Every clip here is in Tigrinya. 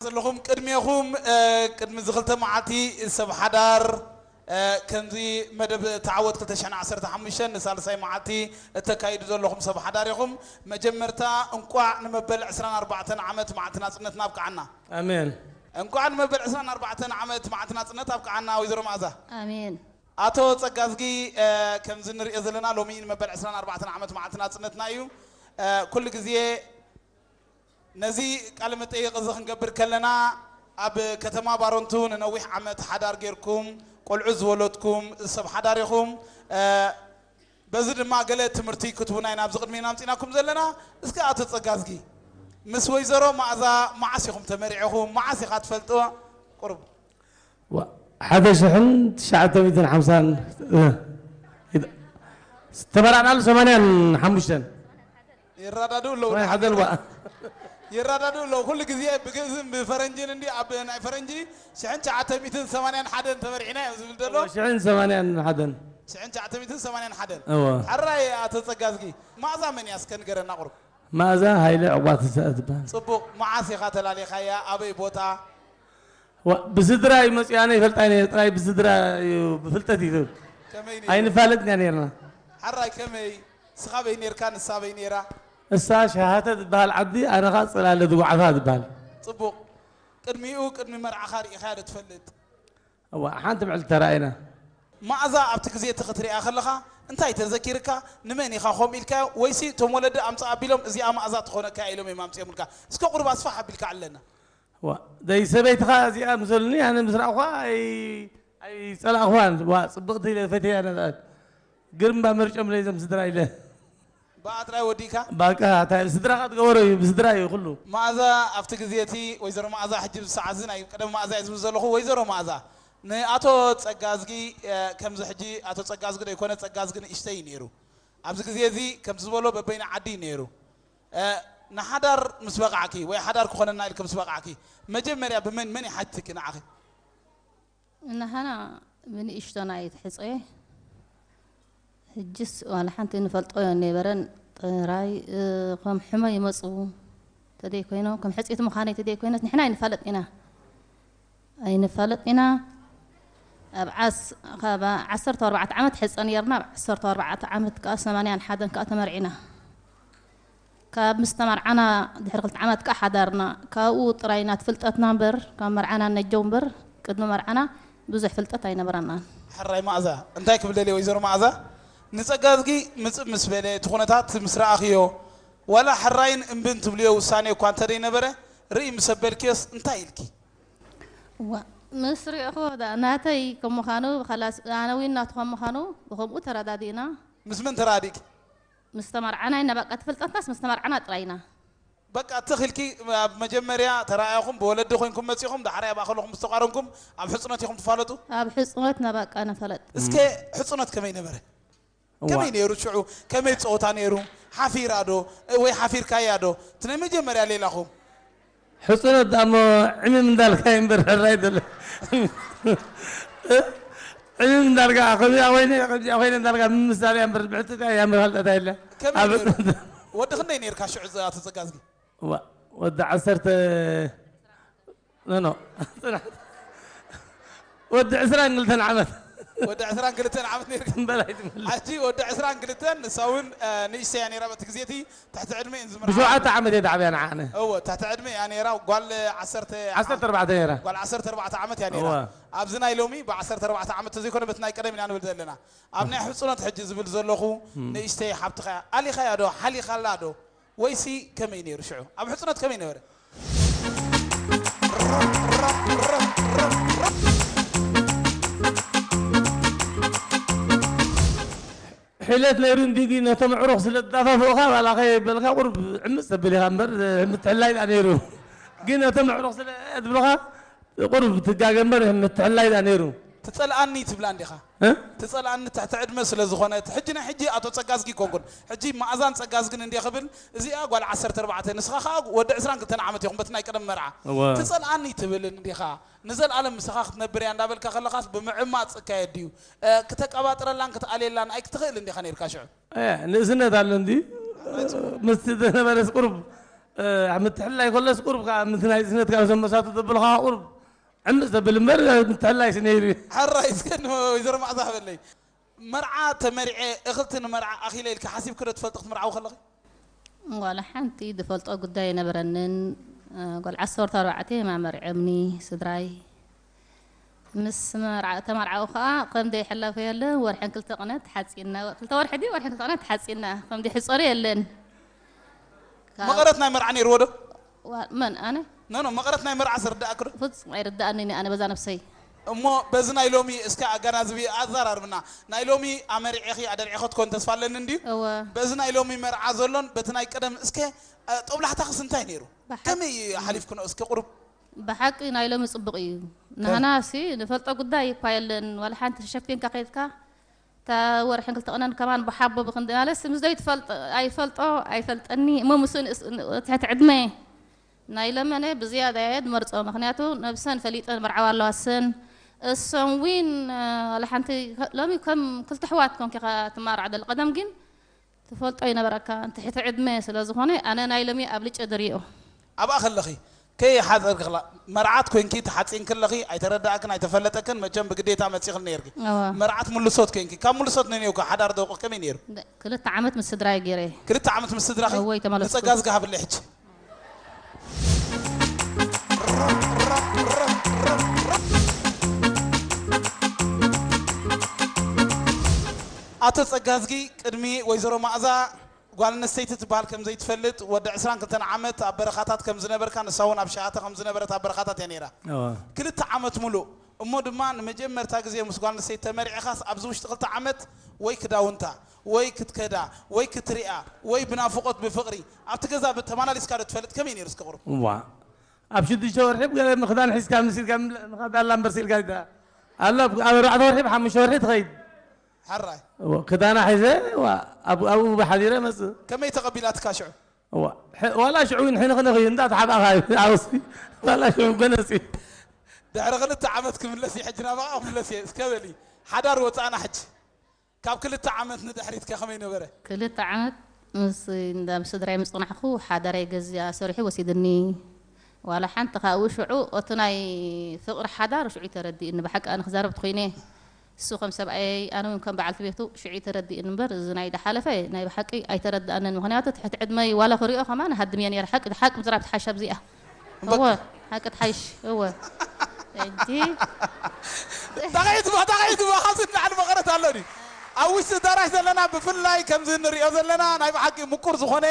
ዘለኹም ቅድሜኹም ቅድሚ እዚ ክልተ መዓልቲ ሰብ ሓዳር ከምዚ መደብ ተዓወት ክልተ ሽሕን ዓሰርተ ሓሙሽተን ንሳልሳይ መዓልቲ እተካይዱ ዘለኹም ሰብ ሓዳር ኢኹም። መጀመርታ እንቋዕ ንመበል ዕስራን ኣርባዕተን ዓመት መዓልቲ ናጽነትና ኣብቅዓና። ኣሜን። እንቋዕ ንመበል ዕስራን ኣርባዕተን ዓመት መዓልቲ ናጽነት ኣብቅዓና ወይዘሮ መኣዛ። ኣሜን። ኣቶ ጸጋዝጊ ከምዚ ንሪኦ ዘለና ሎሚ ንመበል ዕስራን ኣርባዕተን ዓመት መዓልቲ ናጽነትና እዩ። ኩሉ ግዜ ነዚ ቃለ መጠይቕ እዚ ክንገብር ከለና ኣብ ከተማ ባሮንቱ ንነዊሕ ዓመት ሓዳር ጌርኩም ቆልዑ ዝወለድኩም ሰብ ሓዳር ኢኹም። በዚ ድማ ገለ ትምህርቲ ክትቡና ኢና ኣብዚ ቅድሜና ኣምጺናኩም ዘለና። እስከ ኣቶ ጸጋዝጊ ምስ ወይዘሮ መኣዛ መዓስ ኢኹም ተመሪዕኹም? መዓስ ኢኻ ትፈልጥዎ? ቁሩብ። ዋ- ሓደ ሽሕን ትሽዓተ ሚእትን ሓምሳን እ፣ ይት- ተመራዕናሉ ሰማንያን ሓሙሽተን ይረዳድኡ ኣለዉ ሰማንያን ሓደን ዋ ይረዳድኡ ኣለዉ። ኩሉ ግዜ ብግእዝን ብፈረንጅን እንዲ ኣብ ናይ ፈረንጂ ሽሕን ትሽዓተ ሚእትን ሰማንያን ሓደን ተመሪዕና እዮም ዝብል ዘሎ። ሽሕን ሰማንያን ሓደን ሽሕን ትሽዓተ ሚእትን ሰማንያን ሓደን እወ ሕራይ ኣቶ ጸጋዝጊ። መኣዛ መን እያ እስከ ንገረና ቁሩብ። መኣዛ ሃይለ ዕቋት ትበሃል። ጽቡቕ። መዓስ ኢኻ ተላሊኻያ? ኣበይ ቦታ? ዋ- ብስድራ እዩ መፅኡ። ኣነ ይፈልጣ እየ ነይረ፣ ጥራይ ብስድራ እዩ፣ ብፍልጠት እዩ ዝብል። ከመይ ነይሩ? ኣይንፋለጥን ኢና ነይርና። ሓራይ ከመይ? ንስኻ በይ ነይርካ፣ ንሳ በይ ነይራ? እሳ ሸሃተ ዝበሃል ዓዲ፣ ኣነ ኸዓ ፅላለ ዝጓዓፋ ዝበሃል። ጽቡቕ። ቅድሚኡ ቅድሚ መርዓኻ ርኢኻያ ዶ ትፈልጥ? እዋ ሓንቲ ምዕልቲ ተራእየና። መኣዛ ኣብቲ ግዜ እቲ ክትሪኣ ከለኻ እንታይ ተዘኪርካ? ንመን ኢኻ ከምኡ ኢልካዮ? ወይሲ እቶም ወለዲ ኣምፅእ ኣቢሎም እዚኣ መኣዛ ትኾነካ ኢሎም እዮም ኣምፅኦምልካ? እስከ ቁሩብ ኣስፋሕ ኣቢልካ ኣዕልለና። ዋ ደይ ሰበይትኻ እዚኣ ምሰሉኒ ኣነ ምስ ረኣኹዋ ኣይ- ኣይጸላእኹዋን። ዋ ጽብቕቲ ኢለ ፈትያ ነዛት ግርምባ መርጨም ለይዘም ስድራ ኢለ ብኣጥራይ ወዲእካ ባቃ እንታይ ስድራኻ ትገበሮ እዩ ብስድራ እዩ ኩሉ። መኣዛ ኣብቲ ግዜ እቲ ወይዘሮ መኣዛ ሕጂ ብሰዓት እዚ ናይ ቀደም መኣዛ እየ ዝብል ዘለኹ። ወይዘሮ መኣዛ ንኣቶ ጸጋዝጊ ከምዚ ሕጂ ኣቶ ጸጋዝጊ ዶ ይኮነ ጸጋዝጊ ንእሽተይ እዩ ነይሩ። ኣብዚ ግዜ እዚ ከምዚ ዝበሎ በበይና ዓዲ እዩ ነይሩ። ንሓዳር ምስ በቓዕኪ ወይ ሓዳር ክኾነና ኢልኪ ምስ በቓዕኪ መጀመርያ ብመን መን ይሓትኪ ንዓኺ? ንሓና ብንእሽቶና እዩ ትሕፀየ። ሕጅስ ዋላ ሓንቲ ንፈልጦ የነበረን። ጥራይ ከም ሕመ ይመፁ ተደይ ኮይኖም ከም ሕፅይቲ ምዃነይ ተደይ ኮይነት ንሕና ኣይንፋለጥ ኢና ኣይንፋለጥ ኢና። ኣብ ዓስ ካብ ዓሰርተ ኣርባዕተ ዓመት ሕፀ ነርና ኣብ ዓሰርተ ኣርባዕተ ዓመት ከዓ ሰማንያን ሓደን ከዓ ተመርዒና። ካብ ምስ ተመርዓና ድሕሪ ክልተ ዓመት ከዓ ሓዳርና። ካብኡ ጥራይ ናት ፍልጠትና እምበር ካብ መርዓና ነጀው እምበር ቅድሚ መርዓና ብዙሕ ፍልጠት ኣይነበረናን። ሕራይ መኣዛ እንታይ ክብል ደልየ ወይዘሮ መኣዛ ንፀጋዝጊ ምፅእ ምስ በለ እቲ ኩነታት ምስ ረኣኽዮ ዋላ ሕራይን እምብን ትብልዮ ውሳኔ እኳ እንተደይነበረ ርኢ ምስ ኣበልክዮስ እንታይ ኢልኪ? እዋ ምስ ሪእኹ ደኣ ናተይ ከም ምዃኑ ብኸላስ ኣነ እውን ናቱ ከም ምዃኑ ብኸምኡ ተረዳዲእና። ምስ መን ተራዲእኪ? ምስ ተመርዓና ኢና በቃ ትፈልጠንካስ ምስ ተመርዓና ጥራይ ኢና። በቃ ትኽ ኢልኪ ኣብ መጀመርያ ተራኣያኹም ብወለዲ ኮይንኩም መፂኹም ዳሕራይ ኣብኣ ከለኹም ምስ ተቋረንኩም ኣብ ሕፅኖት ኢኹም ትፋለጡ? ኣብ ሕፅኖትና በቃ ንፈለጥ። እስከ ሕፅኖት ከመይ ነበረ? ከመይ ነይሩ ሽዑ? ከመይ ፀወታ ነይሩ? ሓፊራ ዶ ወይ ሓፊርካያ ዶ? እቲ ናይ መጀመርያ ሌላኹም ሕፅኖት ዳሞ ዕምም እንዳልካ እምበር ሕራይ ደለ ዕምም እንዳልካ ከምዚኣ ኮይነ ከምዚኣ ኮይነ እንዳልካ ምምሳል እያ እምበር ብሕፅታ እያ እምበር ፈልጠታ የለ ከመይ ኣብ ነይሩ? ወዲ ክንደይ ነይርካ ሽዑ ኣቶ ፀጋዝጊ? ዋ- ወዲ ዓሰርተ ኖ ኖ ወዲ ዕስራን ክልተን ዓመት ወዲ ዕስራን ክልተን ዓመት ነይርካ እምበር ኣይትመልስ ሕጂ ወዲ ዕስራን ክልተን ንሳ እውን ንእሽተይ እያ ነይራ በቲ ግዜ እቲ ትሕቲ ዕድመ እየን ዝምርሓ ብሸውዓተ ዓመት እየ ዳዕብያ ንዓነ እወ ትሕቲ ዕድመ እያ ነይራ ጓል ዓሰርተ ዓሰርተ ኣርባዕተ ነይራ ጓል ዓሰርተ ኣርባዕተ ዓመት እያ ነይራ እወ ኣብዚ ናይ ሎሚ ብዓሰርተ ኣርባዕተ ዓመት ተዘይኮነ በቲ ናይ ቀደም ኢና ንብል ዘለና ኣብ ናይ ሕፁኖት ሕጂ ዝብል ዘለኹ ንእሽተይ ሓብትኻ እያ ኣሊኻያ ዶ ሓሊኻላ ዶ ወይሲ ከመይ ነይሩ ሽዑ ኣብ ሕፅኖት ከመይ ነበረ ሒለት ነይሩ እንዲ ግን ነቶም ኣዕሩኽ ስለ ተዳፋፍኡኻ ባላ ከየበልካ ቁሩብ ዕምፅ ተብል ኢኻ እምበር ምትሕላይ ደኣ ነይሩ ግን ነቶም ኣዕሩኽ ስለ ዝብልኻ ቁሩብ ትጋገ እምበር ምትሕላይ ደኣ ነይሩ ትፀልኣኒ ትብላ እንዲኻ እ? ትፀልኣኒ ትሕቲ ዕድመ ስለ ዝኾነት ሕጂ ናይ ሕጂ ኣቶ ፀጋዝጊ ኮንኩን ሕጂ መኣዛን ፀጋዝግን እንዲ ክብል እዚኣ ጓል ዓሰርተ ኣርባዕተ ንስኻ ከዓ ወዲ ዕስራን ክልተን ዓመት ኢኹም በቲ ናይ ቀደም መርዓ እወ። ትፀልኣኒ ትብል እንዲኻ ንዘልኣለም ምሳኻ ክትነብር እያ እንዳበልካ ከለኻስ ብምዕማፅ እካየድ ድዩ እ፣ ክተቀባጥረላን ክትኣልየላን ኣይክትኽእል እንዲኻ ነይርካ ሽዑ እ፣ ንእስነት ኣሎ እንዲ ምስቲ ዝነበረስ ቁሩብ ኣብ ምትሕልላይ ከሎስ ቁሩብ ከዓ ምስ ናይ ዝነት ካብ ዘመሳቱ ዘብልኻ ቁሩብ ዕምፅ ዘብል እምበር ምትሕልላይ ሲ ነይሩ እዩ። ሕራይ እስከ ንወይዘሮ ማዕዛ ሃበለይ። መርዓ ተመሪዐ እኽልቲ ንመርዓ ኣኺለ ኢልካ ሓሲብክ ዶ ትፈልጥ ክትምርዓዊ ከለኺ? ዋላ ሓንቲ ዝፈልጦ ጉዳይ የነበረንን። ጓል ዓሰርተ ኣርባዕተ የማመርዐምኒ ስድራይ። ምስ መርዓ ተመርዓው ከዓ ከም ዘይሕለፈ የለ ወርሕን ክልተ ቅነ ተሓፂና። ክልተ ወርሒ ድዩ ወርሕን ክልተ ቅነ ተሓፂና። ከም ዘይሕፀሩ የለን። መቐረት ናይ መርዓ ነይርዎ ዶ? ዋ- መን ኣነ? ኖ ኖ መቐረት ናይ መርዓ ዝርዳእክ ዶ? ፍጹም ኣይርዳእንን ኣነ በዛ ነብሰይ። እሞ በዚ ናይ ሎሚ እስከ ኣገናዝቢ ኣዘራርብና። ናይ ሎሚ ኣመሪዕኺ ኣደርዒኸ ትኮን ተስፋ ኣለኒ እንድዩ። እወ። በዚ ናይ ሎሚ መርዓ ዘሎን በቲ ናይ ቀደም እስከ እ፣ ጦብላሕታኽስ እንታይ ነይሩ? ብሓቂ- ከመይ ሓሊፍክኖ እስከ ቁሩብ? ብሓቂ ናይ ሎሚ ጽቡቕ እዩ። ንህና ሲ ንፈልጦ ጉዳይ እኳ የለን። ዋላ ሓንቲ ተሸፊንካ ከይድካ እታ ወርሕን ክልተ ቀነን ከማን ብሓቦ ብክንዲ ማለት ምስ ዘይትፈልጦ ኣይፈልጦ ኣይፈልጠኒ እሞ ምስኡ ንእስ- ን- ትሕቲ ዕድመ ናይ ለመነ ብዝያዳ እየ ድመርጾ። ምክንያቱ ነብሰን ፈሊጠን መርዓዋ ኣለዋ ሰን እሶም ዊን ዋላ ሓንቲ ሎሚ ከም ክልተ ኣሕዋት ኮንኪ ኢኻ ትማራዕ ደል ቀደም ግን ትፈልጦ ይነበረካ ትሕቲ ዕድመ ስለ ዝኾነ ኣነ ናይ ሎሚ ኣብልጨ ድሪኦ። ኣብኣ ከለኺ ከይሓፀርክላ መርዓት ኮይንኪ ተሓፂን ከለኺ ኣይተረዳእክን ኣይተፈለጠክን መቸም ብግዴታ መፂኽን ነይርኪ። እወ። መርዓት ምልሶት ኮይንኪ ካብ ምልሶት ነኒውካ ሓዳር ደውቅኽ ከመይ ነይሩ? ደ- ክልተ ዓመት ምስ ስድራይ ገይረ። ክልተ ዓመት ምስ ስድራኺ? እወ፣ ኣይተመለስኩ። ንፀጋ ዝጋ ሃብለይ ሕጂ። ኣቶ ጸጋዝጊ ቅድሚ ወይዘሮ ማእዛ ጓል ኣንስተይቲ ትበሃል ከም ዘይትፈልጥ ወዲ ዕስራን ክልተን ዓመት ኣብ በረኻታት ከም ዝነበርካ ንሳ እውን ኣብ ሸሃተ ከም ዝነበረት ኣብ በረኻታት እያ ነይራ። እወ። ክልተ ዓመት ሙሉእ እሞ ድማ ንመጀመርታ ግዜ ምስ ጓል ኣንስተይቲ ተመሪዕኻስ ኣብዚ ውሽጢ ክልተ ዓመት ወይ ክዳውንታ ወይ ክትከዳ ወይ ክትሪኣ ወይ ብናፍቖት ብፍቕሪ ኣብቲ ገዛ ተመላሊስካ ዶ ትፈልጥ ከመይ ነይሩ እስከ ቁሩብ? እዋ ኣብ ሽዱሽተ ወርሒ ገለ ምኽዳን ሒዝካ ምስ ኢልካ ንኸዳ ኣላ እምበር ስኢልካ ኢልካ ኣላ ኣብ ኣርባዕተ ወርሒ ብሓሙሽተ ወርሒ ትኸይድ። ሓራይ። እዎ፣ ክዳና ሒዘ፣ ዋ፣ ኣብ-፣ ኣብኡ ሓዲረ መጽእ። ከመይ ተቐቢላትካ ሽዑ? እዋ፣ ሕ-፣ ዋላ ሽዑ እውን ሕንኽንኽ እዩ፣ እንዳ ተሓባእኻ እዩ፣ ኣውሲ፣ ዋላ ሽዑ ገነጽ እዩ። ድሕሪ ክልተ ዓመት ክምለስ እዩ፣ ሕጂ ናባኻ ክምለስ እየ፣ እስከ በሊ። ሓዳር ወጻእና ሕጂ። ካብ ክልተ ዓመት ንድሕሪት ከ ከመይ ነበረ? ክልተ ዓመት ምስ፣ እንዳ፣ ምስ ስድራይ ምስ ጽናሕኩ፣ ሓዳረይ ገዚኣ ሰሪሑ ወሲድኒ። ዋላ ሓንቲ ካብኡ ሽዑ፣ እቲ ናይ ፍቕሪ ሓዳር ሽዑ እዩ ተረዲእኒ። ብሓቂ ኣነ ክዛረብ ተኾይነ፣ እሱ ከም ሰብኣየይ፣ ኣነ እውን ከም በዓልቲ ቤቱ ሽዑ ተረዲእኒ እምበር፣ እዚ ናይ ዝሓለፈ ናይ ብሓቂ ኣይተረድኣንን። ምኽንያቱ ትሕቲ ዕድመይ ዋላ ክሪኦ ከማን ሃድም እየ ነይረ። ሓቂ፣ ሓቂ ምዝራብ ትሓሽ ኣብዚኣ። እምበ- እወ፣ ሓቂ ትሓይሽ፣ እወ። ሕጂ ጣቕዒት ባ፣ ጣቕዒት ባ፣ ካብዚ ንላዕሊ መቐረት ኣሎ ድዩ? ኣብ ውሽጢ ኣዳራሽ ዘለና ብፍላይ ከምዚ እንሪኦ ዘለና ናይ ብሓቂ ምቁር ዝኾነ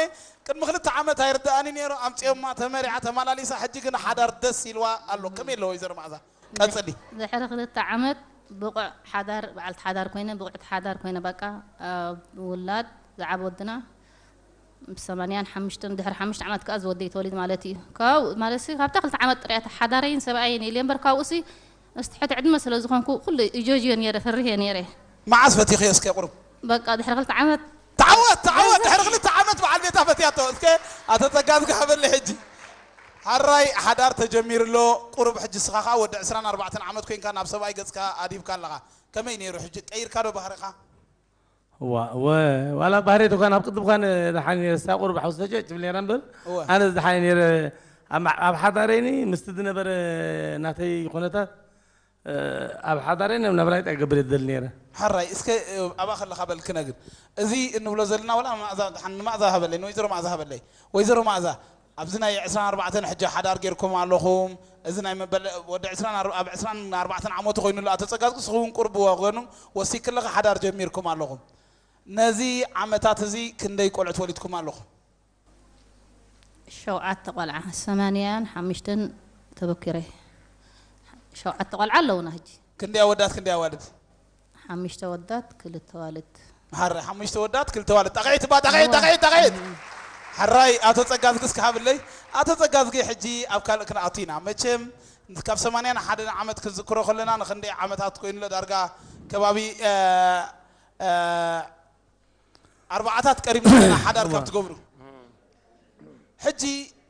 ቅድሚ ክልተ ዓመት ኣይርድኣኒ ነይሩ፣ ኣምፅኦማ ተመሪዓ ተመላሊሳ፣ ሕጂ ግን ሓዳር ደስ ኢልዋ ኣሎ። ከመይ ኣሎ ወይዘሮ መዓዛ? ቀጽሊ። ድሕሪ ክልተ ዓመት ብቑዕ ሓዳር፣ በዓልቲ ሓዳር ኮይነ፣ ብቑዕቲ ሓዳር ኮይነ፣ በቃ፣ ኣብ ውላድ ዝዓበ ወድና፣ ብ ሰማንያን ሓሙሽተን ድሕሪ ሓሙሽተ ዓመት ከኣ ዝወደይ ተወሊድ ማለት እዩ። ካብኡ፣ ማለት ሲ፣ ካብታ ክልተ ዓመት ጥራይ እታ ሓዳረይን ሰብኣየይን ኢለ እምበር፣ ካብኡ ሲ፣ ምስ ትሕቲ ዕድመ ስለ ዝኾንኩ፣ ኩሉ እጆጅዮ ነይረ፣ ፈሪሄ ነይረ። መዓስ ፈቲኽዮ እስከ ቁሩብ? በቃ፣ ድሕሪ ክልተ ዓመት። ተዓወት፣ ተዓወት፣ ድሕሪ ክልተ ዓመት በዓል ቤታ ፈትያቶ። እስከ ኣቶ ጸጋዝጊ ሃበለይ ሕጂ። ሓራይ ሓዳር ተጀሚሩ ኣሎ። ቁሩብ ሕጂ እስኻ ኸኣ ወዲ ዕስራን ኣርባዕተን ዓመት ኮይንካ ናብ ሰብኣይ ገጽካ ኣድሂብካ ኣለኻ። ከመይ ነይሩ ሕጂ? ቀይርካ ዶ ባህርኻ? እዋ፣ እወ፣ ዋላ ባህርየት እኳ ናብ ቅድም እኳ ደሓን ነይረ፣ እሳ ቁሩብ ሓውስ ተጨጭ ትብል ነይራ እምበር፣ እወ። ኣነ ደሓን ነይረ። ኣብ ማ-፣ ኣብ ሓዳረይኒ ምስቲ ዝነበረ ናተይ ኩነታት፣ እ፣ ኣብ ሓዳረይ ናብ ናብራይ እንታይ ክገብር እየ ዝደሊ ነይረ? ሓራይ፣ እስከ፣ እ፣ ኣብኣ ከለኻ በል ክነግር። እዚ እንብሎ ዘለና ዋላ መኣዛ፣ ደሓን ንመኣዛ ሃበለይ፣ ንወይዘሮ መኣዛ ሃበለይ። ወይዘሮ መኣዛ፣ ኣብዚ ናይ ዕስራን ኣርባዕተን ሕጂ ሓዳር ጌርኩም ኣለኹም። እዚ ናይ መበል-፣ ወዲ ዕስራን ኣር-፣ ኣብ ዕስራን ኣርባዕተን ዓመቱ ኮይኑ ኣሎ ኣቶ ጸጋዝጊ፣ ንስኺ እውን ቁሩብ ወገኑ ወሲክለኺ ሓዳር ጀሚርኩም ኣለኹም። ነዚ ዓመታት እዚ ክንደይ ቆልዑት ወሊድኩም ኣለኹም? ሸውዓተ ቆልዓ፣ ሰማንያን ሓሙሽተን ተበኪረ። ሸውዓተ ቆልዓ ኣለውና ሕጂ። ክንደይ ኣወዳት፣ ክንደይ ኣዋልድ? ሓሙሽተ ወዳት፣ ክልተ ኣዋልድ። ሓራይ፣ ሓሙሽተ ወዳት፣ ክልተ ኣዋልድ። ጣቕዒት እባ፣ ጣቕዒት፣ እወ። ጣቕዒት፣ ጣቕዒት። ሓራይ፣ ኣቶ ጸጋዝጊ እስኪ ሃብለይ። ኣቶ ጸጋዝጊ ሕጂ ኣብ ካልእ ክንኣቱ ኢና። መቸም ካብ ሰማንያን ሓደን ዓመት ክንዝክሮ ከለና ንኽንደይ ዓመታት ኮይኑ ኣሎ? ዳርጋ ከባቢ፣ እ፣ እ፣ ኣርባዓታት ቀሪብና ሓዳር እዋ። ካብ ትገብሩ። ሕጂ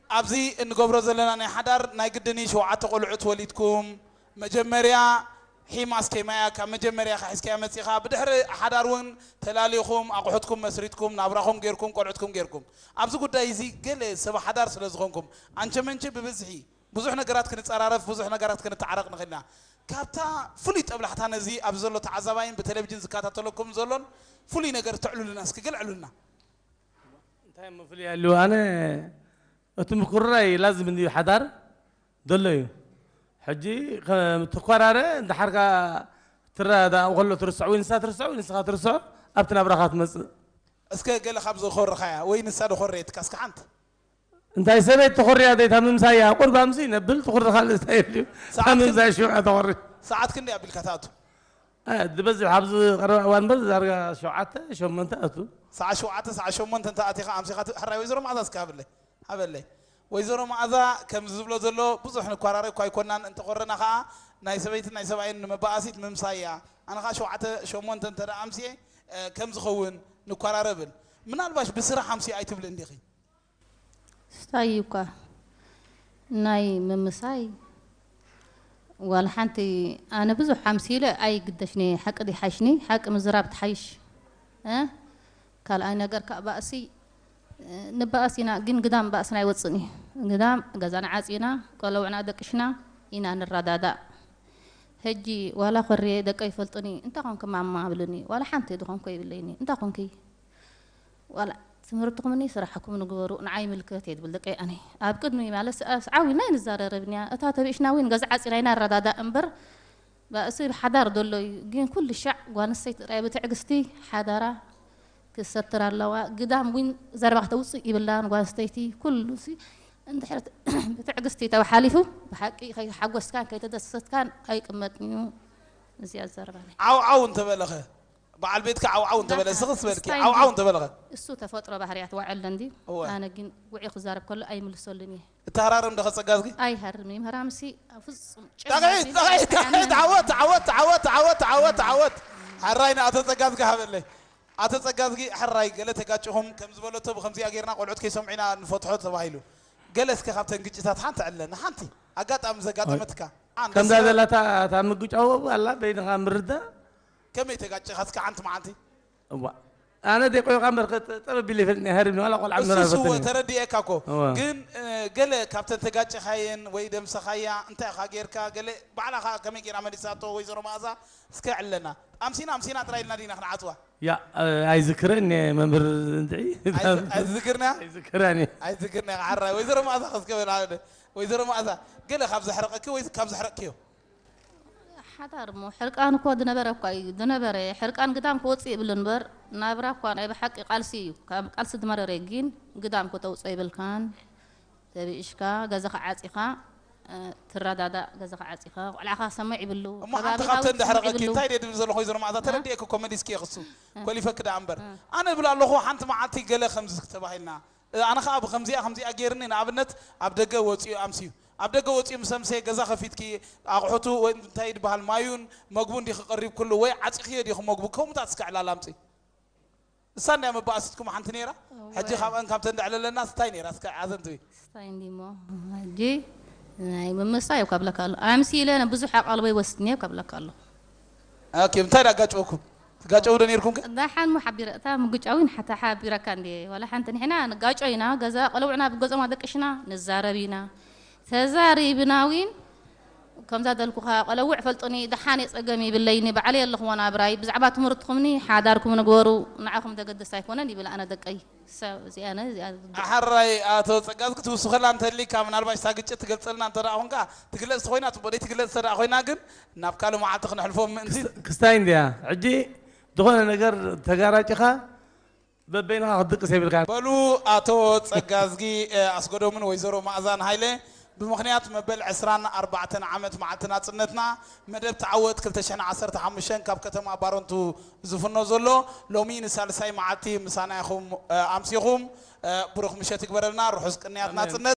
ኣብዚ እንገብሮ ዘለና ናይ ሓዳር ናይ ግድን እዩ። ሸውዓተ ቆልዑት ወሊድኩም፣ መጀመርያ ሒማስ ከማያ ካብ መጀመርያ ሒዝካያ መጺኻ፣ ብድሕሪ ሓዳር እውን ተላሊኹም፣ ኣቑሑትኩም መስሪትኩም፣ ናብራኹም ጌርኩም፣ ቆልዑትኩም ጌርኩም። ኣብዚ ጉዳይ እዚ ገለ ሰብ ሓዳር ስለ ዝኾንኩም፣ ኣንቸመንቸ ብብዝሒ ብዙሕ ነገራት ክንጸራረፍ፣ ብዙሕ ነገራት ክንተዓረቕ ንኽእል ኢና። ካብታ ፍሉይ ጠብላሕታ ነዚ ኣብዚ ዘሎ ተዓዛባይን ብቴሌቪዥን ዝከታተለኩም ዘሎን ፍሉይ ነገር ተዕሉልና፣ እስኪ ግልዕሉልና። እንታይ እሞ ፍሉይ ኣለዎ? ኣነ እቲ ምክርራይ ላዝም እንድዩ ሓዳር ዘሎ እዩ። ሕጂ ከም ትኮራረ እንድሓርካ ትረዳዳእ ከሎ ትርስዖ ወይ ንሳ ትርስዖ ወይ ንስኻ ትርስዖ ኣብቲ ናብራኻ ትመጽእ። እስከ ገለ ካብ ዝኾርኻያ ወይ ንሳ ዝኾረየትካ እስከ ሓንቲ። እንታይ ሰበይቲ ተኾርያ ደይታ ምምሳያ ቁርባምሲ ነብል ትኹሪ ካልእ እንታይ የድልዩ። እታ ሰዓት ምምሳይ ሽውዓ ተኾሪ። ሰዓት ክንደይ ኣቢልካ ትኣቱ? እ፣ ዝበዝሕ ኣብዚ ቀረባ እዋን በር ዳርጋ ሸውዓተ ሸሞንተ ኣቱ። ሰዓት ሸውዓተ ሰዓት ሸሞንተ እንተ ኣቲኻ ኣምሲኻ ት-፣ ሕራይ ወይዘሮ መዓዛ እስከ ሃብለይ። ሃበለይ። ወይዘሮ መዓዛ ከም ዝብሎ ዘሎ ብዙሕ ንኳራረብ እኳ ኣይኮናን፣ እንተኾረና ኸዓ ናይ ሰበይትን ናይ ሰብኣይን ንመባኣሲት ምምሳይ እያ። ኣነ ኸዓ ሸውዓተ ሸሞንተ እንተ ደኣ ኣምስየ፣ እ፣ ከም ዝኸውን ንኳራረብል። ምናልባሽ ብስራሕ ኣምስየ ኣይትብልን ዲኺ? ስታይ እኳ ናይ ምምሳይ ዋላ ሓንቲ ኣነ ብዙሕ ሓምሲለ ኣይግደሽኒ ሓቂ ዲሓሽኒ ሓቂ ምዝራብ ትሓይሽ እ ካልኣይ ነገር ከዓ ባእሲ እ፣ ንባእስ ኢና ግን ግዳም ባእስና ኣይወፅን እዩ ግዳም ገዛና ዓፂና ቆለውዕና ደቅሽና ኢና ንረዳዳእ ሕጂ ዋላ ኮርየ ደቀ ይፈልጡኒ እንታይ ኮንክ ማማ ብሉኒ ዋላ ሓንቲ ድኾንኮ ይብለይኒ እንታይ ኮንክ ዋላ ትምህርትኹምኒ ስራሕኩም ንግበሩ ንዓይ ምልከት እየ ትብል ደቀይ ኣነ ኣብ ቅድሚ ማለት ዓዊና ይንዛረረብንያ እታ ተቢእሽና እውን ገዛ ዓፂና ይናረዳዳ እምበር ባእሲ ብሓዳር ዘሎ እዩ ግን ኩሉ ሻዕ ጓንስተይቲ ጥራይ ብትዕግስቲ ሓዳራ ክሰትር ኣለዋ ግዳም እውን ዘረባ ክተውፅእ ይብላን ጓንስተይቲ ኩሉ ሲ እንድሕር ብትዕግስቲ ተሓሊፉ ብሓቂ ከይተሓጎስካን ከይተደሰትካን ኣይቅመጥን እዩ እዚኣ ዘረባ ናይ ዓው ዓው እንተበለኸ በዓል ቤትካ ዓው ዓው እንተበለ ስኽስ በልኪ ስታይ ዓው ዓው እንዲ- እንተበለኸ እሱ ተፈጥሮ ባህርያት ዋዕለ እንዲ እወ። ኣነ ግን ውዒ ክዛረብ ከሎ ኣይምልሰሉን እየ እተሃራርም ዶ ከጸጋዝጊ ኣይሃርም እዩ ምህራምሲ ፍጹም ጣቕዒት ጣቕዒት ጣቕዒት ዓወት ዓወት ዓወት ዓወት ዓወት ዓወት ዓወት ሓራይ ንኣቶ ጸጋዝጊ ሃበለይ ኣቶ ጸጋዝጊ ሕራይ ገለ ተጋጭኹም ከም ዝበለቶ ብከምዚኣ ጌርና ቆልዑት ከይሰምዑ ኢና ንፈትሖ ተባሂሉ ገለ እስከ ካብተን ግጭታት ሓንቲ ዕለና ሓንቲ ኣጋጣሚ ዘጋጠመትካ ኣን ከምዛ ደስ- ዘላታ እታ ምጉጫው ኣላ በይንኻ ምርዳእ ከመይ ተጋጭኻ እስከ ሓንቲ መዓልቲ እዋ ኣነ ደይ ቆይኻ እምበር ከ ጠበብ ኢለ ይፈልጥ እየ፣ ሃሪምኒ ዋላ ቆልዓ እሱ ምራር እሱ እወ ፈትኒ። ተረዲኤካ እኮ እወ። ግን እ፣ ገለ ካብተን ተጋጭኻየን ወይ ደምሰኻያ እንታይ ኢኻ ጌርካ ገለ ባዕላኻ ከመይ ጌራ መሊሳቶ ወይዘሮ መኣዛ እስከ ዕለና ኣምሲና ኣምሲና ጥራይ ኢልና ዲና ክንዓፅዋ ያ እ፣ ኣይዝክረን እየ መምህር እንድዒ ኣይዝ- ኣይዝክርና ኣይዝክረን እየ። ኣይዝክረን እየ። ሓራይ ወይዘሮ መኣዛ ከስከበላ ወይዘሮ መኣዛ ገለ ካብ ዘሕረቀኪ ወይ ካብ ዘሕረቅክዮ ሓዳር እሞ ሕርቃን እኮ ዝነበረ እኳ እዩ ዝነበረ ሕርቃን ግዳም ክወፅእ ይብል እምበር ናብራ እኳ ናይ ብሓቂ ቃልሲ እዩ ካብ ቃልሲ ዝመረረ ግን ግዳም ክተውፅኦ ይብልካን ተብኢሽካ ገዛኻ ዓፂኻ እ፣ ትረዳዳእ ገዛኻ ዓፂኻ ቆልዓኻ ሰምዕ ይብሉ እሞ ሓንቲ ከባቢኻ ካብተን እውን ስምዕ ደሕረቐኪ ይብሉ እንታይ ድየ ድብል ዘለኹ ወይዘሮ መዓዛ ተረዲኤኪ እኮ መሊስኪ እየ ክሱ ኮሊፈኪ ደኣ እምበር ኣነ እብል ኣለኹ ሓንቲ መዓልቲ ገለ ከምዚ ተባሂልና ኣነ ኸዓ ብኸምዚኣ ከምዚኣ ገይርኒ ንኣብነት ኣብ ደገ ወፂኡ ኣምስዩ ኣብ ደገ ወፂኡ ምስ ኣምሰየ ገዛ ከፊትኪ ኣቑሑቱ ወይ እንታይ ድበሃል ማዩን መግቡን ዲኺ ቀሪብክሉ ወይ ዓፂኽዮ ዲኺ መግቡ ከምኡታት እስከ ዕላል ኣምፂ እሳ እንድያ መባእሲትኩም ሓንቲ ነይራ ሕጂ ካብኣን ካብ ተንዳዕለለና ስታይ ነይራ እስከ ዓዘምትዊ ስታይ እንዲ እሞ ሕጂ ናይ ምምሳይ እኳ ብለካ ኣሎ ኣምሲለ ብዙሕ ኣቓልቦ ይወስድኒ እኳ ብለካ ኣሎ ኦኬ እንታይ ዳጋጨውኩም ትጋጨው ዶ ነርኩም ከ ዳሓን ሞ ሓቢረ እታ ምጉጫዊን ሓታ ሓቢረካ እንዴ ዋላ ሓንቲ ንሕና ንጋጮ ኢና ገዛ ቆለውዕና ብገጾም ኣደቅሽና ንዛረብ ኢና ተዛሪብና ዊን ከምዛ ደልኩኻ ቆለውዕ ፈልጡኒ ደሓን የጸገም ይብለይኒ ባዕለይ ኣለኹዎ ናብራይ ብዛዕባ ትምህርትኹምኒ ሓዳርኩም ንግበሩ ንዓኹም ዘገድስ ኣይኮነን ይብል ኣነ ደቀይ ሰብ እዚኣነ እዚኣ ኣሕራይ ኣቶ ጸጋዝ ክትውስኸላ እንተሊካ ምናልባሽ እታ ግጭት ትገልጸልና እንተ ደኣ ኾንካ ትግለጽ ተኾይና ጽቡቕ ደይ ትግለጽ እንተ ደኣ ኾይና ግን ናብ ካልእ መዓልቲ ክነሕልፎ ምእንቲ ክስታይ እንድያ ሕጂ ዝኾነ ነገር ተጋራጭኻ በበይንኻ ክትድቅስ የብልካ። በሉ ኣቶ ጸጋዝጊ ኣስገዶምን ወይዘሮ ማእዛን ሃይለ ብምኽንያት መበል ዕስራን ኣርባዕተን ዓመት መዓልቲ ናጽነትና መደብ ተዓወት ክልተ ሽሕን ዓሰርተ ሓሙሽተን ካብ ከተማ ባረንቱ ዝፍኖ ዘሎ ሎሚ ንሳልሳይ መዓልቲ ምሳና ኢኹም ኣምሲኹም ብሩኽ ምሸት ይግበረልና ርሑስ ቅንያት ናጽነት።